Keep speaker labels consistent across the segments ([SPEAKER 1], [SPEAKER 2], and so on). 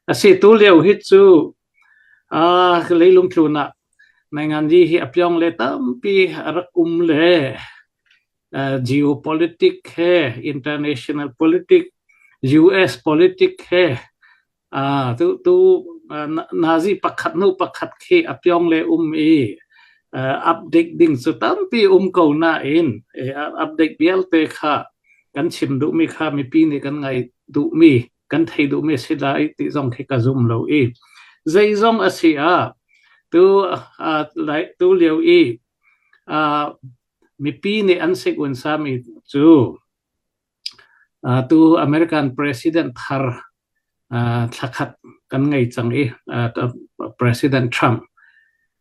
[SPEAKER 1] Asi tu lio hi cu leilung tlun ah nainganzi hi a piong le tampi a rak um le geopolitic he international politic US politic he tu tu nazi pakhat hnu pakhat khi a piong le um i update ding cu tampi um ko nain update vialte kha kan chim duhmi kha mipi nih kan ngai duhmi kan thei duhmi a si lai ti zong khi ka zum lo i zeizong a si ah tu tu lio i mipi nih an sik unsami cu tu American President thar thlakhat kan ngei cang i President Trump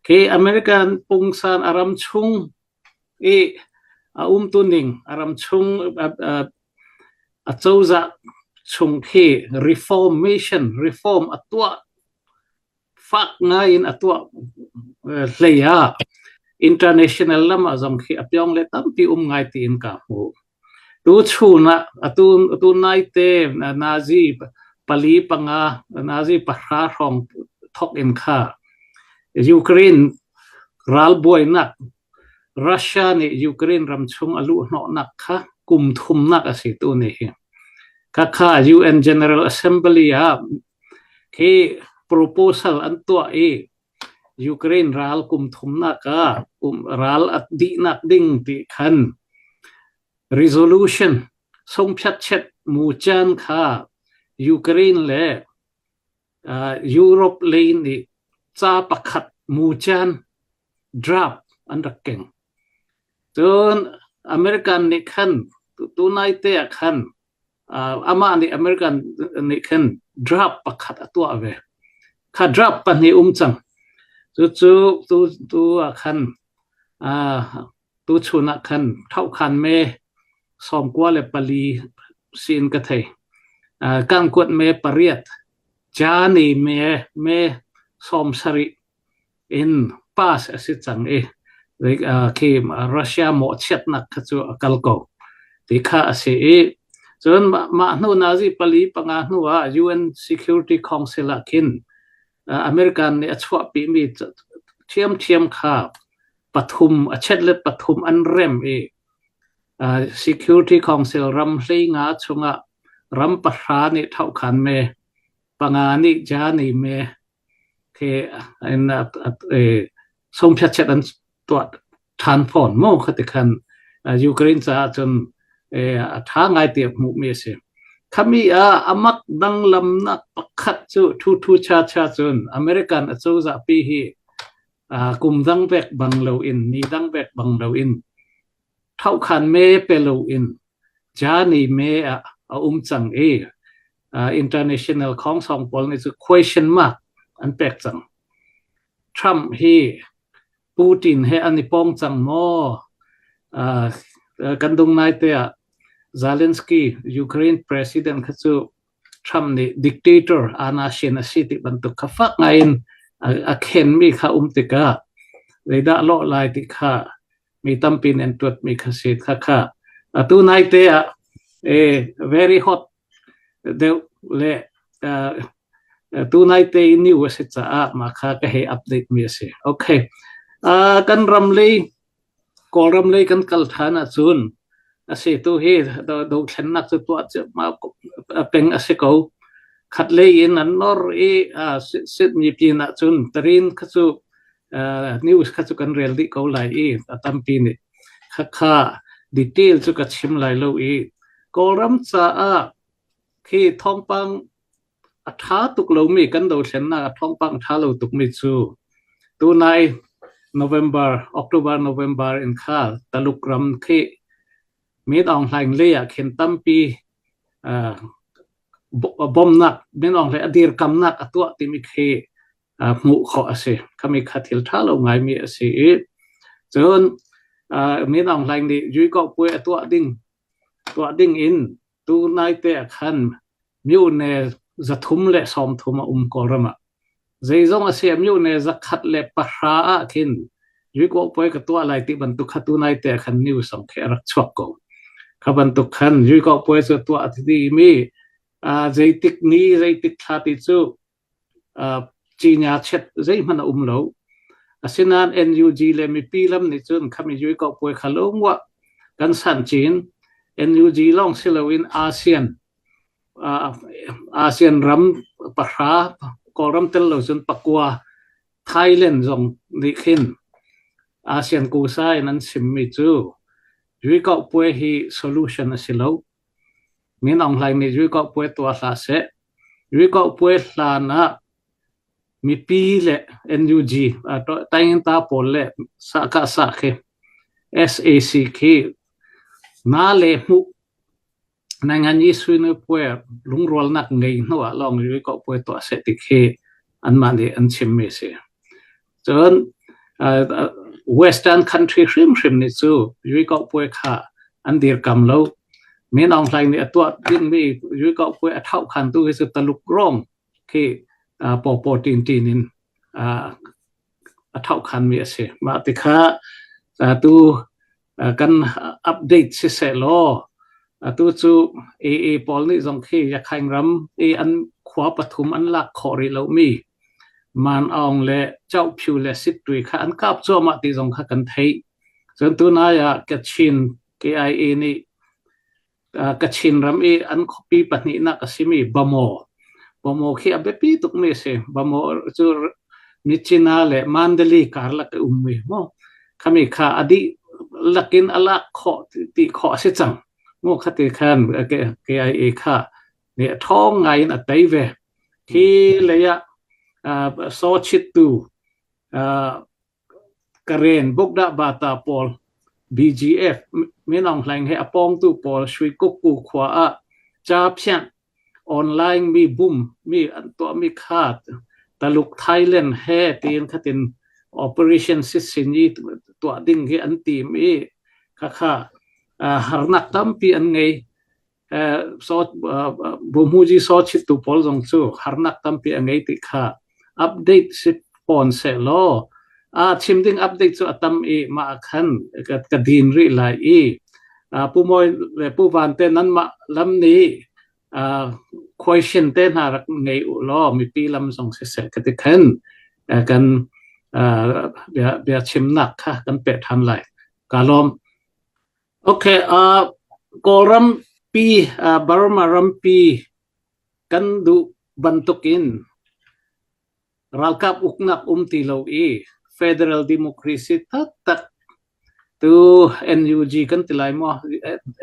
[SPEAKER 1] khi American pungsan a ram chung i a umtuning a ram chung a cozah chung khi reformation reform a tuah fak ngai in a tuah hlei ah international lam ah zong khi a piong le tampi um ngai tiin ka hmu. Tu chun ah atu atu naite nazi pali panga nazi pahra hrawng thok in kha Ukraine ralbuainak Russia nih Ukraine ram chung a luhhnawhnak kha kum thumnak a si tu ni hi. Khakha UN General Assembly ah khi proposal an tuah i Ukraine ral kum thumnak ah kum ral a dihnak ding ti khan resolution sungphiatchet mucan kha Ukraine le Europe lei nih ca pakhat mucan draft an rak keng. Cun American nih khan tunai te ah khan amah nih American nih khan draft pakhat a tuah ve. Kha draft pahnih um cang. Cucu tu tu ah khan tu chun ah khan thohkhan me 94 siin ka thei. Kangkuat me pariat, Jani me me 70 in pass a si cang i khi Russia mawhchiatnak kha cu a kal ko ti kha a si i cun mah hnu nazi pali panga hnu ah UN Security Council ah khin American nih a chuahpimi ṭhiamṭhiam kha pathum a chet le pathum an rem i Security Council ram hleinga chungah ram pahra nih thohkhan me panga nih jani me khi in sungphiatchet an tuah ṭhan fawn mu khati khan Ukraine caah cun a ṭha ngai ti hmuhmi a si. Khami ah amak danglamnak pakhat cu thu thu cha cha cun American acozah pi hi kum dang vek bang loin ni dang vek bang loin Thohkhan me pe loin Jani me ah a um cang i international khongsong pawl nih cu question mark an pek cang. Trump hi Putin he an i pong cang maw? Kan dung nai te ah Zelensky Ukraine president kha cu Trump nih dictator anashin a si ti bantuk kha fak ngai in a khenmi kha um tikah zeidah lawh lai ti kha mi tampi nih an tuatmi kha si kha kha atu nai te ah e very hot deuh le tu nai te new a si caah mah kha ka hei update mi a si. Okay. Kan ram lei Kawlram lei kan kal ṭhan ahcun a si tu hi dothlennak cu tuah peng a si ko. Khat lei in an nor i sitmi pin ahcun tarin kha cu news kha cu kan rel dih ko lai i a tampi nih khakha detail cu ka chim lai lo i Kawlram caah khi thawngpang A ṭha tuk lomi kan dothlennak a thawngpang ṭha lo tukmi cu tunai November, October, November in kha Taluk ram khi Min Aung Hlaing lei ah khin tampi uh, bawmnak Min Aung Hlaing a dirkamnak a tuah timi khi uh, hmuh khawh a si. Khami kha thil ṭha lo ngaimi a si i cun uh, Min Aung Hlaing nih Yui Kok Puai a tuah ding tuah ding in Tu naite ah khan myone 330 a um Kawlram ah. Zeizong a si ah myone 110 ah khin Yuikawhpuai ka tuah lai ti bantuk kha tu naite ah khan news zong khi a rak chuak ko. Kha bantuk khan Yuikawhpuai cu tuah a ti mi zeitik ni zeitik thla ti cu Cinya chet zeihmanh a um lo. Asinain NUG le mipi lam nih cun khami yui ko puai kha lungwa kan san chin. NUG lawng si loin ASEAN ASEAN ram pahra Kawlram tel lo cun pakua Thailand zong nih khin ASEAN kusa in an chimmi cu yui ko puai hi solution a si lo. Min Aung Hlaing nih yui ko puai tuah hlah seh. Rikohpuai hlan ah mipi le NUG tainta pawl le sahkahsah khi sac khi na le hmuh nainganyi suinu puai lungrualnak ngei hnu ah lawng rikohpuai tuah seh ti khi anmah nih an chimmi a si. Cun Western country hrimhrim nih cu rikohpuai kha an dirkam lo. Min Aung Hlaing nih a tuah dingmi rikohpuai a thlauhkhantu hi cu Taluk rawng khi pawpaw ṭinṭin in a thlauhkhanmi a si. Mah tikha tu kan update siseh law atu cu AA pawl nih zong khi Yakhaing ram i an khua pathum an lak khawh rih lomi Man Aung le Chohpyu le Sittui kha an kap cuahmah ti zong kha kan theih. Cun tunai ah Kachin KIA nih Kachin ram i an khuapi pahnihnak a simi Bamaw. Bamaw khi a biapi tukmi a si. Bamaw cu Myitkyina le Mandalay karlak i ummi mu. Khami kha a dih lakin a lak khawh ti khawh a si cang. Mu khati khan KIA kha nih a ṭhawng ngai in a tei ve. Khi lei ah saw chittu Karen Bukdah Bata pawl BGF Min Aung Hlaing he a pawngtu pawl Shuikukku khua ah ca phianh online mi bum mi an tuahmi kha Taluk Thailand he tiin khatin operation sitsinyi tuah ding hi an tim i khakha harnak tampi an ngei. Buhmuji saw chittu pawl zong cu harnak tampi a ngei ti kha update si fawn sehlaw a chim ding update cu a tam i mah ah khan ka din rih lai i Pu Mawi le Pu Van te nanmah lam nih question te hna rak ngei u law mipi lam zong siseh ka ti khan kan bia chimnak kha kan peh ṭhan lai. Ka lawm. Okay, Kawlram pi, Burma rampi kan duh bantukin ralkap uknak um ti lo i federal democracy taktak tu NUG kan ti lai maw?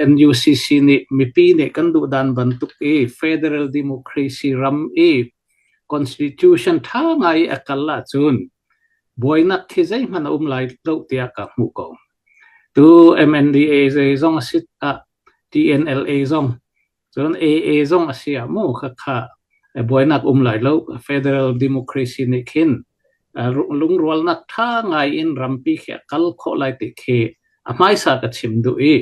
[SPEAKER 1] NUCC nih mipi nih kan duh dan bantuk i federal democracy ram i constitution ṭha ngai i a kal ahcun buainak khi zeihmanh a um lai lo tiah ka hmuh ko. Tu MNDA zeizong a si ah TNLA zong cun AA zong a si ah mu khakha buainak um lai lo. Federal democracy nih khin lungrualnak ṭha ngai in rampi khi a kal khawh lai ti khi a hmaisa ka chim duh i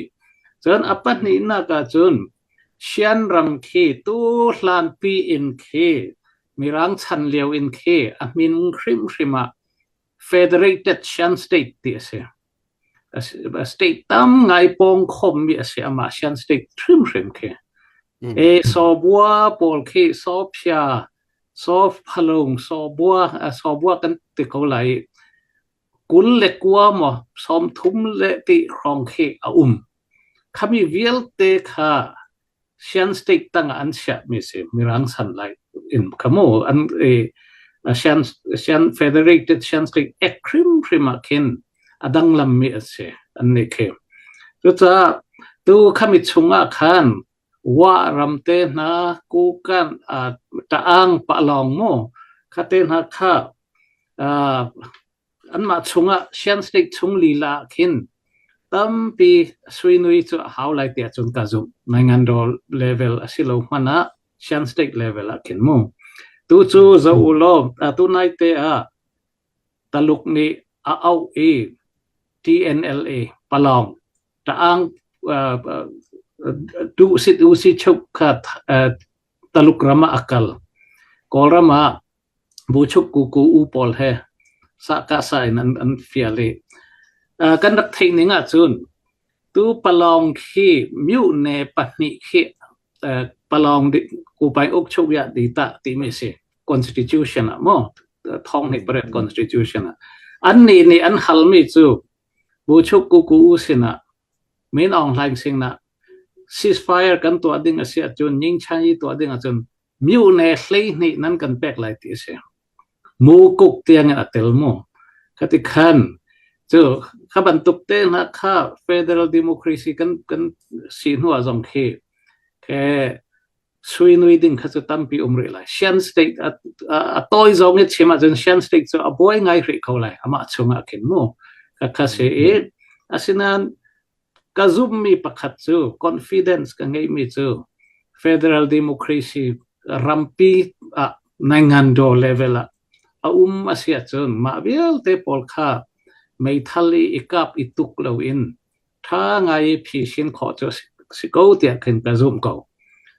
[SPEAKER 1] cun a pahnihnak ah cun Shan ram khi tu hlanpi in khi Mirang chan lio in khi a min hrimhrim ah Federated Shan State ti a si. State tam ngai pawng khommi a si amah Shan State hrimhrim khi. E Sawbua pawl khi Sawphia, Sawphalung, Sawbua, Sawbua kan ti ko lai. 29 maw 30 le ti hrawng khi a um. Khami vialte kha Shan State tangah an chiahmi si Mirang san lai in kha mu an i Shan Shan Federated Shan State Act hrimhrim ah khin a danglammi a si an nih khi. Cucaah tu khami chungah khan Wa ram te hna Kukan Ta'ang Palong mu kha te hna kha Anmah chungah Shan State chung lila ah khin tampi suinui cu a hau lai tiah cun ka zumh. Naingandaw level a si lo hmanh ah Shan State level ah khin mu. Tu cu zoh u law tu naite ah Taluk nih a auh i TNLA Palong Ta'ang duh sit u si chuk kha Taluk ram ah a kal. Kawlram ah Buchuk kuku u pawl he sahkahsah in an fial i kan rak theih ning ahcun tu palawng khi myuhne pahnih khi palawng kupai uk chuk ya di ta timi a si. Constitution ah maw thong hnih pariat Constitution ah an nih nih an halmi cu Buchuk Kuku U sinah Min Aung Hlaing sinah ceasefire kan tuah ding a si ahcun Nyingchan i tuah ding ahcun myone 12 nan kan pek lai ti a si. Mukuk tiang in a tel mu. Khati khan cu kha bantuk te hna kha federal democracy kan kan si hnu ah zong khi ke suinui ding kha cu tampi um rih lai. Shan state a, a tawi zong i chim ahcun Shan state cu a buai ngai rih ko lai amah chungah khin mu. Ka kha si i asinain ka zummi pakhat cu confidence ka ngeihmi cu federal democracy rampi ah naingando level ah a um a si ahcun mah vialte pawl kha meithal i i kap i tuk loin ṭha ngai i phisin khawh cu si ko tiah khin ka zumh ko.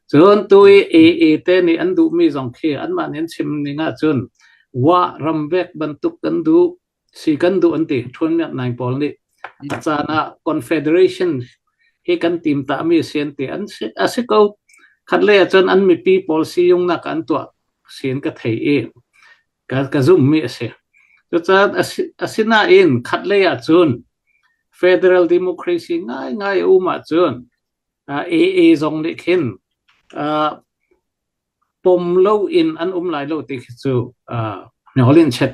[SPEAKER 1] Cun tu i AA te nih an duhmi zong khi anmah nih an chim ning ahcun Wah ramvek bantuk kan duh si kan duh an ti ṭhuanmiak naing pawl nih a caan ah confederation hi kan tim tami si an ti an si a si ko khat lei ahcun an mipi pawl siyungnak an tuah sin ka thei i ka ka zummi a si cucaah asinain khat lei ahcun federal democracy ngaingai a um ahcun AA zong nih khin pom lo in an um lai lo ti khi cu hniolin chet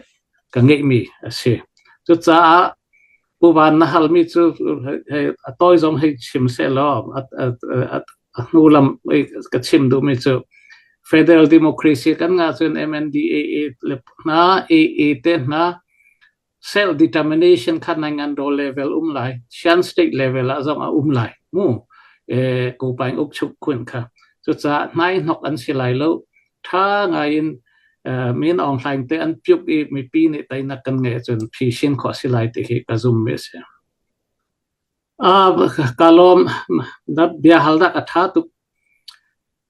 [SPEAKER 1] ka ngeihmi a si. Cucaah Pu Van na halmi cu a tawi zong hei chim sehlaw a hnu lam ka chim duhmi cu Federal Democracy kan ngah cun MNDAA le hna AA te hna self determination kha nai ngan ro level um lai Shan state level ah zong a um lai mu e ko paing uk chuk khun kha cucaah hnai hnok an si lai lo tha ngai in min Aung Hlaing te an pyuk i mipi nih teinak kan ngeih cun phi shin khawh si lai ti hi ka zum mi si ka lawm bia hal dak a tha tuk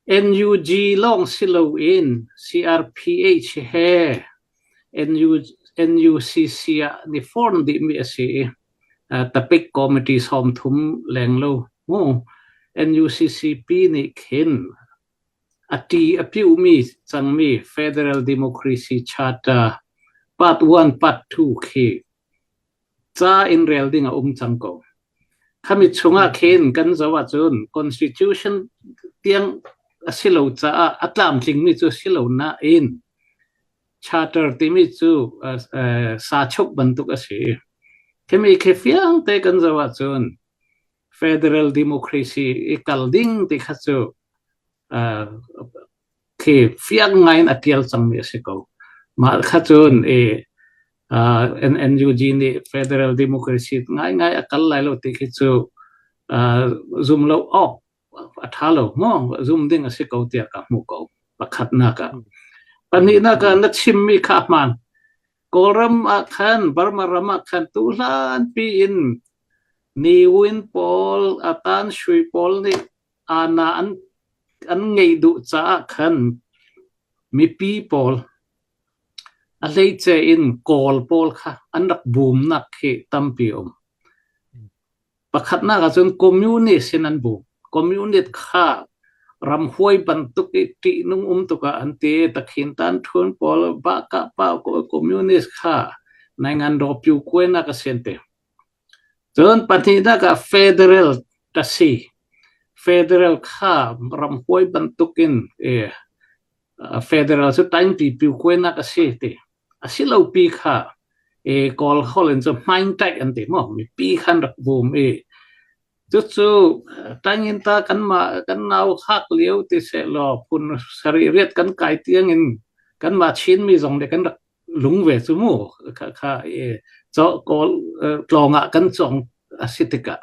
[SPEAKER 1] NUG lawng si loin CRPH he NUCC ah ni form dihmi a si i tapik committee 30 lenglo mu NUCCP nih khin a ṭi a piuhmi cangmi Federal Democracy Charter Part 1 Part 2 khi Ca in rel ding a um cang ko. Khami chungah khin kan zoh ahcun constitution tiang a si lo caah a tlamtlingmi cu si lo nain charter timi cu sachuk bantuk a si. Khimi khi fiang te kan zoh ahcun federal democracy i kal ding ti kha cu khi fiang ngai in a tial cangmi a si ko. Mah kha cun i NUG nih federal democracy ngaingai a kal lai lo ti khi cu zum lo awk a ṭha lo maw zum ding a si ko tiah ka hmuh ko pakhatnak ah. Pahnihnak ah na chimmi kha a hmaan. Kawlram ah khan Burma ram ah khan tuhlan pi in Ni Win pawl a tan shui pawl nih ana an an ngeih duh caah khan mipi pawl a hleice in Kawl pawl kha an rak bumnak khi tampi um. Pakhatnak ahcun communist in an bum. Communist kha ramhuai bantuk i ṭihnung um tuk ah an ti. Takhin tan ṭhun pawl bah pa communist kha naingan ro pyu kuainak a si an ti. Cun pahnihnak ah federal ka si. Federal kha ramhuai bantukin federal cu taingpi piukuainak a si ti. A si lo pi kha Kawl holh in cu hmaingtaih an ti maw? Mipi khan rak bum i cucu tangin ta kanmah kan nau hak lio ti sehlaw phun sarih riat kan kai tiangin kanmah Chinmi zong nih kan rak lung ve cu mu kha kha i kawl tlawng ah kan cong a si tikah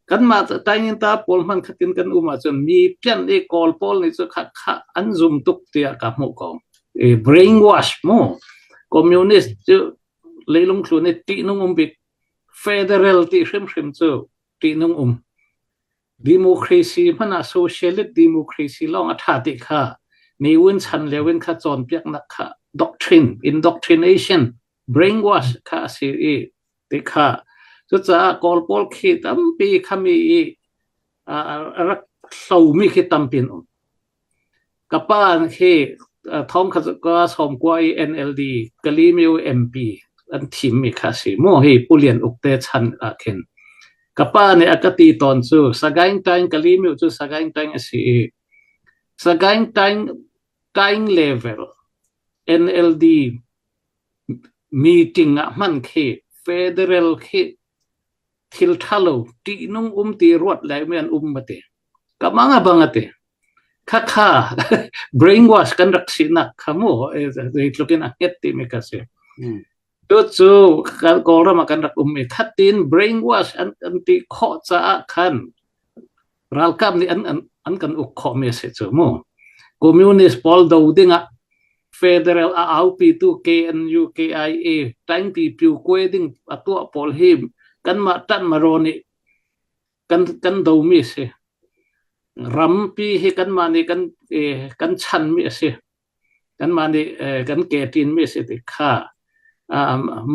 [SPEAKER 1] kanmah taingin ta pawl hman khatin kan um ahcun mi pian i kawl pawl nih cu kha kha an zum tuk tiah ka hmuh ko i brainwash mu communist cu leilung thlun i ṭihnung um bik federal ti hrimhrim cu ṭihnung um Democracy hmanh ah socialist democracy lawng a ṭha ti kha Ne Win chan lio in kha cawnpiaknak kha doctrine, indoctrination, brainwash kha a si i ti kha cucaah Kawl pawl khi tampi khami i a rak hlomi khi tampi an um. Ka pa khi Thong kha ka sawm kua i NLD Kalimyo MP an thimmi kha a si mu hi Pu Lian Uk te chan ah khin. Ka pa nih a ka ti tawn cu Sagaing Taing Kalimyo cu Sagaing Taing a si i Sagaing Taing Taing level NLD meeting ah hman khi federal khi thil ṭhalo ṭihnung um ti ruat le mi an um a ti. Ka mang a bang a ti. Khakha brainwash kan rak sinak kha mu zeitluk in a hnget timi ka si. Cucu Kawlram ah kan rak um i khatin brainwash an an ti khawh caah khan ralkap nih an an an kan uk khawhmi a si cu mu. Communist pawl do dingah federal a aupitu KNU KIA Taingpi Pyu Kwe ding a tuah pawl hi kanmah ṭanh maraw nih kan kan domi a si. Rampi hi kanmah nih kan kan chanmi a si. Kanmah nih kan ke ṭinmi a si ti kha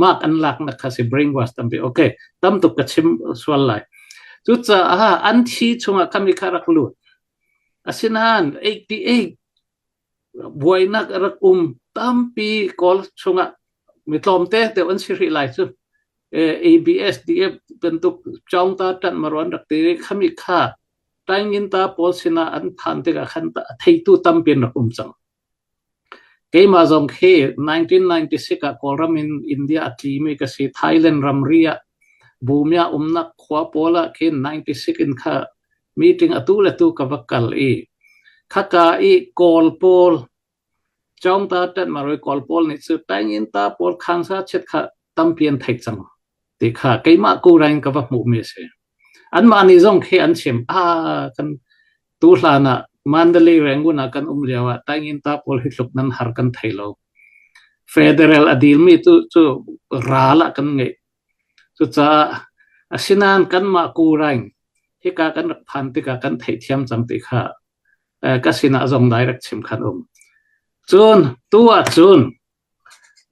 [SPEAKER 1] mark an laknak kha si brainwash tampi. Okay, tam tuk ka chim sual lai. Cucaah an thi chungah khami kha rak lut. Asinain 88 buainak a rak um tampi Kawl chungah mi tlawmte deuh an si rih lai cu. ABSDF bantuk Chaungta ṭanh maruan rak ti khami kha Tainginta pawl sinah an phan tikah khan a theitu tampi an rak um cang. Keimah zong khi 1996 ah Kawlram in India a tlimi ka si. Thailand ramri ah Bumia umnak khua pawl ah khin 96 in kha meeting atu le tu ka va kal i khaka i Kawl pawl Chaungta ṭanhmaroi Kawl pawl nih cu Tainginta pawl khangsa chiat kha tampi an theih cang ti kha keimah kura in ka va hmuhmi a si. Anmah nih zong khi an chim, ah kan tu hlan ah Mandalay Rangoon ah kan um lio ah Tainginta pawl hi tluk nan har kan thei lo. Federal a dilmi tu cu ral ah kan ngeih. Cucaah asinain kanmah kuraing hika kan rak phan tikah kan theihthiam cang ti kha ka sinah zong direct chim khan um. Cun tu ah cun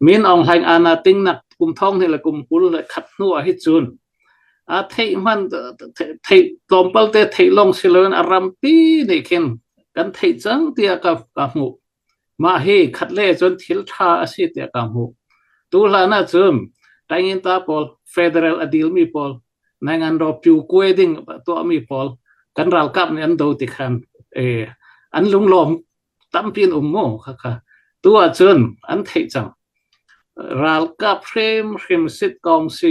[SPEAKER 1] Min Aung Hlaing ana tingnak kum thong hnih le kum 21 hnu ah hi cun a theih hman theih tlawmpal te theih long si loin a rampi nih khin kan theih cang tiah ka ka hmuh. Mah hi khat le cun thil ṭha a si tiah ka hmuh. Tu hlan ah cun Tainginta pawl federal a dilmi pawl Naingan ro pyu kue ding tuahmi pawl kan ralkap nih an do ti khan an lunglawm tampi an um mu khakha. Tu ah cun an theih cang. Ralkap hrimhrim sit kong si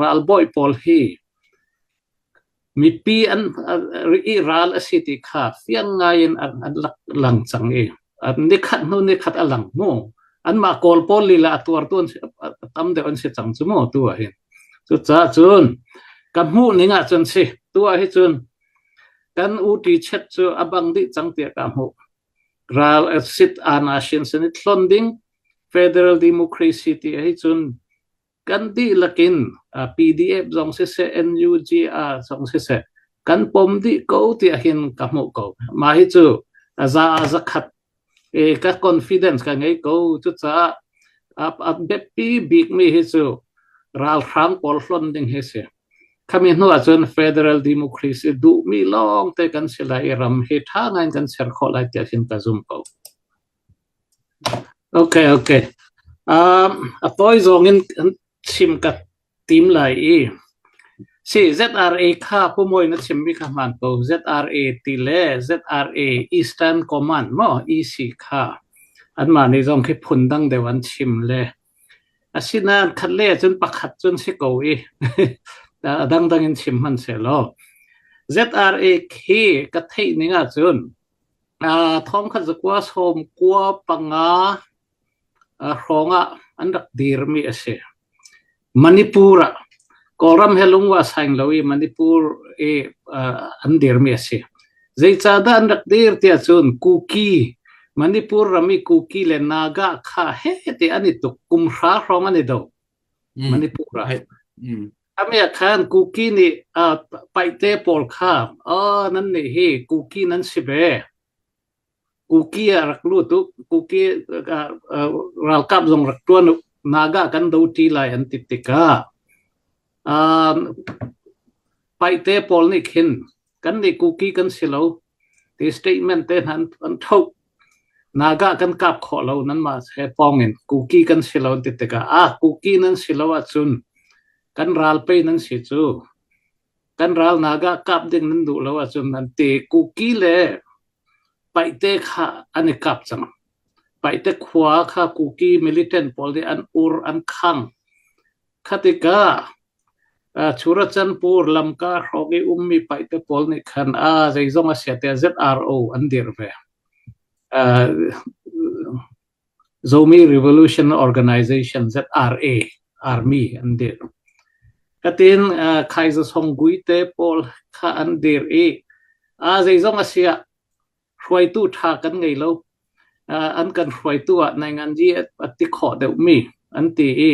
[SPEAKER 1] ralbawi pawl hi Mipi an i ral a si ti kha fiang ngai in an lang cang i nikhat hnu nikhat a lang mu. Anmah Kawl pawl lila a tuartu an si, tam deuh an si cang cu mu tu ah hin. Cucaah cun ka hmuh ning ah cun si tu ah hi cun kan uṭi chet cu a bang dih cang tiah ka hmuh. Ral sit anashin sin i thlon ding federal democracy ti hi cun Kan dihlak in PDF zong siseh, NUG zong siseh, kan pom dih ko tiah hin ka hmuh ko. Mah hi cu za zakhat e, ka confidence ka ngei ko. Cucaah a biapi bikmi hi cu ralhrang pawl hlon ding hi si. Khami hnu ahcun federal democracy duhmi lawng te kan si lai i ram hi ṭha ngai in kan ser khawh lai tiah hin ka zum ko. Okay, okay. A tawi zong in chim ka tim lai i si ZRA kha Pu Mawi na chimmi kha hmaan ko. ZRA ti le ZRA Eastern Command maw EC kha anmah nih zong khi phundang deuh an chim le asinain khat le cun pakhat cun si ko i a dangdang in chim hmanh sehlaw ZRA khi ka theih ning ahcun Thongkhat zakua 95 hrawng ah an rak dirmi a si. Manipur ah Kawlram he lungwa saing lo i Manipur i an dirmi a si. Zeicahdah an rak dir tiah cun Kuki Manipur ram i Kuki le Naga kha he ti an i tuk kum hra hrawng an i do. Manipur ah. Ame ah khan Kuki nih paihte pawl kha nan nih hi Kuki nan si ve. Kuki ah rak lut u, Kuki ralkap zong rak ṭuan u, Naga kan do ṭi lai an ti tikah paihte pawl nih khin kan nih Kuki kan si lo ti statement te hna an thoh. Naga kan kap khawh lo nanmah he pawng in Kuki kan si lo an ti tikah ah Kuki nan si lo ahcun kan ral pei nan si cu kan ral Naga kap ding nan duh lo ahcun an ti Kuki le Paihte kha an i kap cang. Paihte khua kha Kuki militant pawl nih an ur an khang. Kha tikah Churachandpur lamka hrawng i ummi paihte pawl nih khan a zeizong a sia tiah ZRO an dirh ve. Zomi Revolution Organization ZRA Army an dirh. Katin Khaizasong Guite pawl kha an dir i a zeizong a siah hruaitu ṭha kan ngei lo. An kan hruaitu ah nainganzi a ti khawh deuhmi an ti i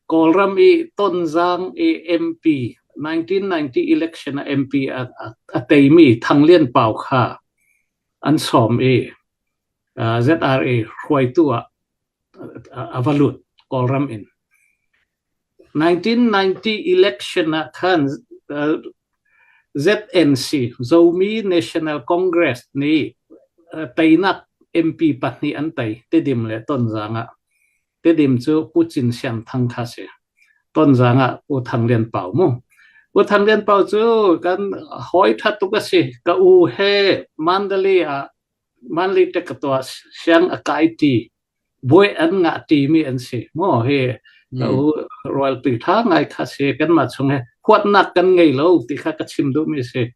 [SPEAKER 1] Kawlram i Tonzang i MP 1990 election ah MP a teimi Thang Lian Pau kha an sawm i ZRA hruaitu ah a va lut Kawlram in. 1990 election ah khan ZNC Zomi National Congress nih teinak MP pahnih an tei Tedim le Tonzang ah. Tedim cu Pu Cin Siam Thang kha si. Tonzang ah Pu Thang Lian Pau mu. Pu Thang Lian Pau cu kan hawi ṭha tuk a si. Ka u he Mandalay ah Manli te ka tuah siang a kai ṭi buai an ngah ṭimi an si maw hi ka u rualpi ṭha ngai kha si kanmah chung he huatnak kan ngei lo ti kha ka chim duhmi si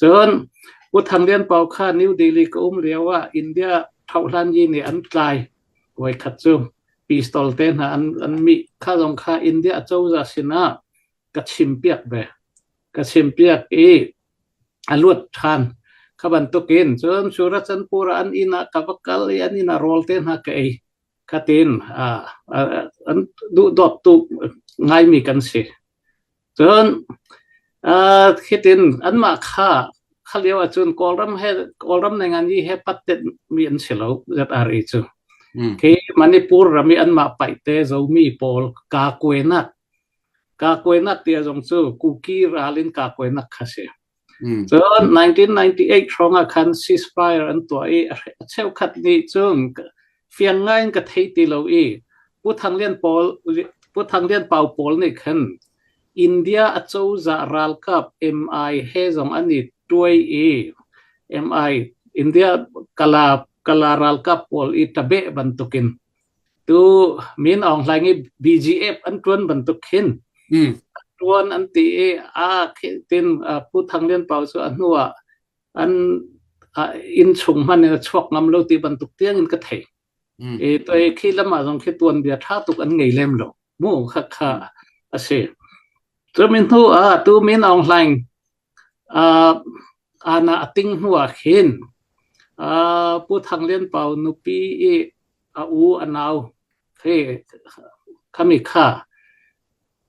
[SPEAKER 1] cun Pu Thang Lian Pau kha New Delhi ka um lio ah India thohlan yi nih an tlai voikhat cu pistol te hna an an mih kha zong kha India cozah sinah ka chimpiak ve ka chimpiak i a luat ṭhan. Kha bantukin cun Surachandpur ah an inn ah ka va kal i an inn ah rawl te hna ka ei. Khatin an duhdawt tuk ngaimi kan si. Cun khitin anmah kha kha lio ahcun Kawlram he Kawlram nengan i he pattet mi an si lo ZRA cu. Khi Manipur ram i anmah paihte Zomi pawl kaa kuainak Kaa-kuainak tia zong cu Kuki ral in kaa-kuainak kha si. Cun 1998 hrawng ah khan ceasefire an tuah i a cheukhat nih cun fiang ngai in ka thei ti lo i Pu Thang Lian pawl Pu Thang Lian Pau pawl nih khan India acozah ralkap MI he zong an i tuai i MI India kala kala ralkap pawl i tabeh bantukin Tu Min Aung Hlaing i BGF an ṭuan bantuk khin ṭuan an ti i a tin Pu Thang Lian Pau cu a hnu ah an inn chung hmanh in a chuak ngam lo ti bantuk tiang in ka thei. I toi khi lam ah zong khi tuanbia ṭha tuk an ngei lem lo. Mu kha kha a si. Cu min hnu ah tu Min Aung Hlaing Ana a ting hnu ah khin Pu Thang Lian Pau nupi i a u a nau khi khami kha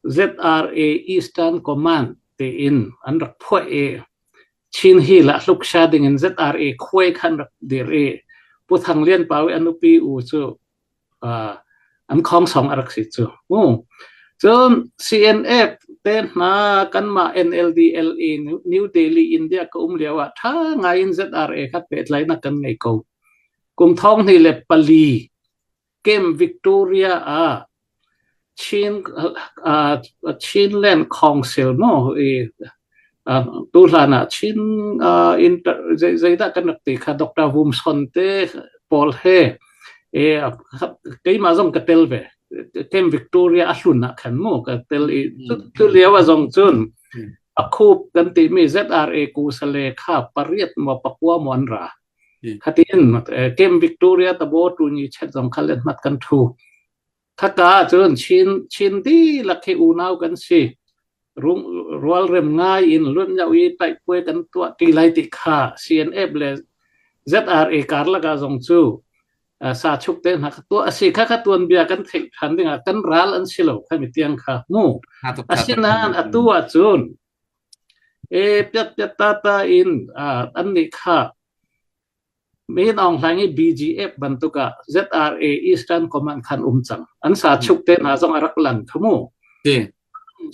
[SPEAKER 1] ZRA Eastern Command tiin an rak phuah i Chin Hill ah hluksha ding in ZRA khuai kha an rak dir i Pu Thang Lian Pau i a nupi u cu an khongsong a rak si cu. Cun CNF te hna kanmah NLD LE New Delhi India ka um lio ah ṭha ngai in ZRA kha pehtlaihnak kan ngei ko. Kum thong hnih le pali Camp Victoria ah Chin Chinland Council maw i tuhlan ah Chin inter zeidah kan rak ti kha Dr. Vum Son te pawl he e keimah zong ka tel ve Camp Victoria a hlun ah khan mu ka tel i tu lio ah zong cun a khup kan timi ZRA kusale kha pariat maw pakua maw an ra khatin Camp Victoria tabo tu ni chet zong kha let mat kan thu Khaka ahcun Chin, Chin dihlak hi unau kan si. Rualrem ngai in luatnyoh i taihpuai kan tuah ṭi lai ti kha CNF le ZRA karlak ah zong cu sachuk te hna kha tuah a si. Kha kha tuanbia kan theih ṭhan dingah kan ral an si lo kha mi tiang kha mu. Asinain atu ahcun e piat piat ta ta in an nih kha Min Aung Hlaing i BGF bantuk ah ZRA Eastern Command khan um cang. An sa chuk te hna zong a rak lang kha mu.